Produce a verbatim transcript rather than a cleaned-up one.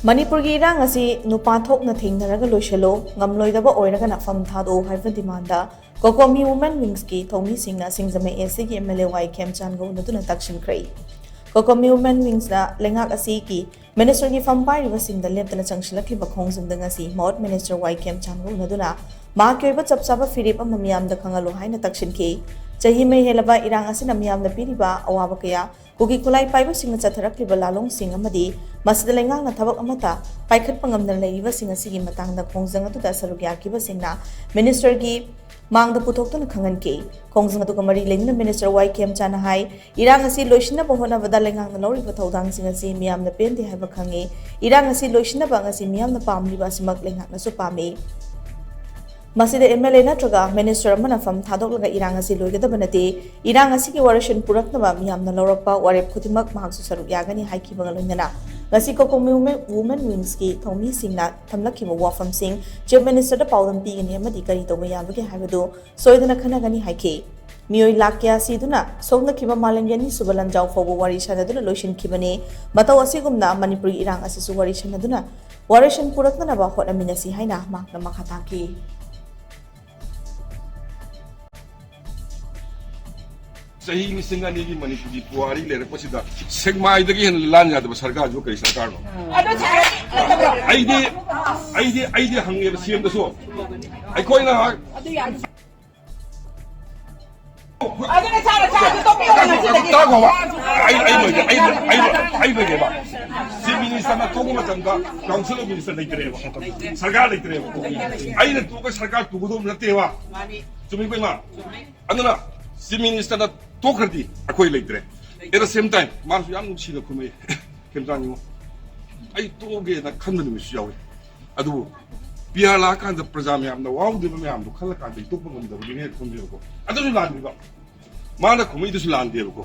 ꯃꯅꯤꯄꯨꯔꯒꯤ ꯏꯔꯥꯡ ꯑꯁꯤ ꯅꯨꯄꯥ ꯊꯣꯛꯅ ꯊꯦꯡꯅꯔꯒ ꯂꯣꯏꯁꯤꯜꯂꯨ, ꯉꯝꯂꯣꯏꯗꯕ ꯑꯣꯏꯔꯒꯅ ꯐꯝ ꯊꯥꯗꯣꯛꯎ ꯍꯥꯏꯕ ꯗꯤꯃꯥꯟꯗ ꯀꯣꯀꯣꯃꯤ ꯋꯨꯃꯦꯟ ꯋꯤꯡꯁꯀꯤ ꯊꯧꯃꯤꯁꯤꯡꯅ ꯁꯤꯡꯖꯃꯩ ꯑꯦꯁ ꯁꯤꯒꯤ ꯑꯦꯝ ꯑꯦꯜ ꯑꯦ ꯋꯥꯏ ꯈꯦꯝꯆꯥꯟꯒ ꯎꯅꯗꯨꯅ ꯇꯛꯁꯤꯟꯈ꯭ꯔꯦ꯫ ꯀꯣꯀꯣꯃꯤ ꯋꯨꯃꯦꯟ ꯋꯤꯡꯁꯅ ꯂꯩꯉꯥꯛ ꯑꯁꯤꯒꯤ ꯃꯤꯅꯤꯁꯇꯔꯒꯤ ꯐꯝ ꯄꯥꯏꯔꯤꯕꯁꯤꯡꯗ ꯂꯦꯞꯇꯅ ꯆꯪꯁꯤꯜꯂꯛꯈꯤꯕ ꯈꯣꯡꯖꯪꯗ ꯉꯁꯤ ꯃꯍꯨꯠ ꯃꯤꯅꯤꯁꯇꯔ ꯋꯥꯏ ꯈꯦꯝꯆꯥꯟꯒ ꯎꯅꯗꯨꯅ ꯃꯍꯥꯛꯀꯤ ꯑꯣꯏꯕ ꯆꯞ ꯆꯥꯕ ꯐꯤꯔꯦꯞ ꯑꯃ ꯃꯤꯌꯥꯝꯗ ꯈꯪꯍꯜꯂꯨ ꯍꯥꯏꯅ ꯇꯛꯁꯤꯟꯈꯤ꯫ ꯆꯍꯤ ꯃꯩ ꯍꯦꯜꯂꯕ ꯏꯔꯥꯡ ꯑꯁꯤꯅ ꯃꯤꯌꯥꯝꯗ ꯄꯤꯔꯤꯕ ꯑꯋꯥꯕ ꯀꯌꯥ, ꯀꯨꯀꯤ ꯈꯨꯠꯂꯥꯏ ꯄꯥꯏꯕꯁꯤꯡꯅ ꯆꯠꯊꯔꯛꯂꯤꯕ ꯂꯥꯂꯣꯡꯁꯤꯡ ꯑꯃꯗꯤ ꯃꯁꯤꯗ ꯂꯩꯉꯥꯛꯅ ꯊꯕꯛ ꯑꯃꯠꯇ ꯄꯥꯏꯈꯠꯄ ꯉꯝꯗꯅ ꯂꯩꯔꯤꯕꯁꯤꯡ ꯑꯁꯤꯒꯤ ꯃꯇꯥꯡꯗ ꯈꯣꯡꯖꯪ ꯑꯗꯨꯗ ꯁꯔꯨꯛ ꯌꯥꯈꯤꯕꯁꯤꯡꯅ ꯃꯤꯅꯤꯁꯇꯔꯒꯤ ꯃꯥꯡꯗ ꯄꯨꯊꯣꯛꯇꯨꯅ ꯈꯪꯍꯟꯈꯤ꯫ ꯈꯣꯡꯖꯪ ꯑꯗꯨꯒ ꯃꯔꯤ ꯂꯩꯅꯅ ꯃꯤꯅꯤꯁꯇꯔ ꯋꯥꯏ ꯈꯦꯝꯆꯥꯟꯅ ꯍꯥꯏ, ꯏꯔꯥꯡ ꯑꯁꯤ ꯂꯣꯏꯁꯤꯟꯅꯕ ꯍꯣꯠꯅꯕꯗ ꯂꯩꯉꯥꯛꯅ ꯂꯧꯔꯤꯕ ꯊꯧꯗꯥꯡꯁꯤꯡ ꯑꯁꯤ ꯃꯤꯌꯥꯝꯅ ꯄꯦꯟꯗꯦ ꯍꯥꯏꯕ ꯈꯪꯉꯤ꯫ ꯏꯔꯥꯡ ꯑꯁꯤ ꯂꯣꯏꯁꯤꯟꯅꯕ ꯉꯁꯤ ꯃꯤꯌꯥꯝꯅ ꯄꯥꯝꯂꯤꯕ ꯑꯁꯤꯃꯛ ꯂꯩꯉꯥꯛꯅꯁꯨ ꯄꯥꯝꯃꯤ꯫ ꯃꯁꯤꯗ ꯑꯦꯝ ꯑꯦꯜ ꯑꯦ ꯅꯠꯇ꯭ꯔꯒ ꯃꯤꯅꯤꯁꯇꯔ ꯑꯃꯅ ꯐꯝ ꯊꯥꯗꯣꯛꯂꯒ ꯏꯔꯥꯡ ꯑꯁꯤ ꯂꯣꯏꯒꯗꯕ ꯅꯠꯇꯦ꯫ ꯏꯔꯥꯡ ꯑꯁꯤꯒꯤ ꯋꯥꯔꯦꯞꯁꯤꯟ ꯄꯨꯔꯛꯅꯕ ꯃꯤꯌꯥꯝꯅ ꯂꯧꯔꯛꯄ ꯋꯥꯔꯦꯞ ꯈꯨꯗꯤꯡꯃꯛ ꯃꯍꯥꯛꯁꯨ ꯁꯔꯨꯛ ꯌꯥꯒꯅꯤ ꯍꯥꯏꯈꯤꯕꯒ ꯂꯣꯏꯅꯅ ꯉꯁꯤ ꯀꯣꯀꯣꯃꯤ ꯋꯨꯃꯦꯟ, ꯋꯨꯃꯦꯟ ꯋꯤꯡꯁꯀꯤ ꯊꯧꯃꯤꯁꯤꯡꯅ ꯊꯝꯂꯛꯈꯤꯕ ꯋꯥꯐꯝꯁꯤꯡ ꯆꯤꯐ ꯃꯤꯅꯤꯁꯇꯔꯗ ꯄꯥꯎꯗꯝ ꯄꯤꯒꯅꯤ ꯑꯃꯗꯤ ꯀꯔꯤ ꯇꯧꯕ ꯌꯥꯕꯒꯦ ꯍꯥꯏꯕꯗꯨ ꯁꯣꯏꯗꯅ ꯈꯟꯅꯒꯅꯤ ꯍꯥꯏꯈꯤ꯫ ꯃꯤꯑꯣꯏ ꯂꯥꯈ ꯀꯌꯥ ꯁꯤꯗꯨꯅ ꯁꯣꯛꯅꯈꯤꯕ ꯃꯥꯂꯦꯝꯒꯤ ꯑꯅꯤꯁꯨꯕ ꯂꯥꯟꯖꯥꯎ ꯐꯥꯎꯕ ꯋꯥꯔꯤ ꯁꯥꯟꯅꯗꯨꯅ ꯂꯣꯏꯁꯤꯟꯈꯤꯕꯅꯤ꯫ ꯃꯇꯧ ꯑꯁꯤꯒꯨꯝꯅ ꯃꯅꯤꯄꯨꯔꯒꯤ ꯏꯔꯥꯡ ꯑꯁꯤꯁꯨ ꯋꯥꯔꯤ ꯁꯥꯟꯅꯗꯨꯅ ꯋꯥꯔꯦꯞꯁꯤꯟ ꯄꯨꯔꯛꯅꯅꯕ ꯍꯣꯠꯅꯃꯤꯟꯅꯁꯤ ꯍꯥꯏꯅ ꯃꯍꯥꯛꯅ ꯃꯈꯥ ꯇꯥꯈꯤ꯫ ꯆꯍꯤ ꯂꯤꯁꯤꯡ ꯑꯅꯤꯒꯤ ꯃꯅꯤꯄꯨꯔꯒꯤ ꯄꯨꯋꯥꯔꯤ ꯂꯩꯔꯛꯄꯁꯤꯗ ꯁꯦꯛꯃꯥꯏꯗꯒꯤ ꯍꯦꯟꯅ ꯂꯥꯟ ꯌꯥꯗꯕ ꯁꯔꯀꯥꯔꯁꯤꯕꯨ ꯀꯔꯤ ꯁꯔꯀꯥꯔꯅꯣ? ꯑꯗꯨ ꯁꯥꯔ, ꯑꯩꯗꯤ, ꯑꯩꯗꯤ, ꯑꯩꯗꯤ ꯍꯪꯉꯦꯕ ꯁꯤ ꯑꯦꯝꯗꯁꯨ꯫ ꯑꯩꯈꯣꯏꯅ ꯑꯗꯨ ꯌꯥꯝ ꯑꯗꯨꯅ ꯁꯥꯔ, ꯁꯥꯔ, ꯑꯗꯨ ꯇꯣꯛꯄꯤꯌꯣ ꯉꯁꯤꯗꯒꯤ꯫ ꯇꯥꯈꯣꯕ꯫ ꯑꯩ, ꯑꯩ ꯂꯣꯏꯒꯦ, ꯑꯩ, ꯑꯩ, ꯑꯩ ꯂꯣꯏꯒꯦꯕ꯫ ꯆꯤꯐ ꯃꯤꯅꯤꯁꯇꯔꯅ ꯇꯣꯛꯄ ꯃꯇꯝꯗ ꯀꯥꯎꯟꯁꯤꯜ ꯑꯣꯐ ꯃꯤꯅꯤꯁꯇꯔ ꯂꯩꯇ꯭ꯔꯦꯕ, ꯁꯔꯀꯥꯔ ꯂꯩꯇ꯭ꯔꯦꯕ꯫ ꯑꯩꯅ ꯇꯣꯛꯑꯒ ꯁꯔꯀꯥꯔ ꯇꯨꯒꯗꯧꯕ ꯅꯠꯇꯦꯕ꯫ ꯃꯥꯅꯤ꯫ ꯆꯨꯝꯃꯤꯀꯣ, ꯏꯃꯥ? ꯆꯨꯝꯃꯤ꯫ ꯑꯗꯨꯅ ꯆꯤꯐ ꯃꯤꯅꯤꯁꯇꯔꯅ ꯇꯣꯛꯈ꯭ꯔꯗꯤ ꯑꯩꯈꯣꯏ ꯂꯩꯇ꯭ꯔꯦ꯫ At the same time, ꯃꯥꯅꯁꯨ ꯌꯥꯝ ꯅꯨꯡꯁꯤꯅ ꯈꯨꯝꯃꯛꯏ, "ꯈꯦꯝꯆꯥꯟ ꯏꯕꯨꯡꯉꯣ, ꯑꯩ ꯇꯣꯛꯑꯒꯦꯅ ꯈꯟꯕ ꯅꯨꯃꯤꯠꯁꯨ ꯌꯥꯎꯏ, ꯑꯗꯨꯕꯨ ꯄꯤ ꯑꯥꯔ ꯂꯥꯛꯑꯀꯥꯟꯗ ꯄ꯭ꯔꯖꯥ ꯃꯌꯥꯝꯅ ꯋꯥꯍꯧꯗꯕ ꯃꯌꯥꯝꯗꯣ ꯈꯜꯂꯀꯥꯟꯗ ꯑꯩ ꯇꯣꯛꯄ ꯉꯝꯗꯕꯒꯤꯅꯦ" ꯈꯨꯝꯃꯦꯕꯀꯣ꯫ ꯑꯗꯨꯁꯨ ꯂꯥꯟꯈꯤꯕ꯫ ꯃꯥꯅ ꯈꯨꯝꯃꯛꯏꯗꯨꯁꯨ ꯂꯥꯟꯗꯦꯕꯀꯣ꯫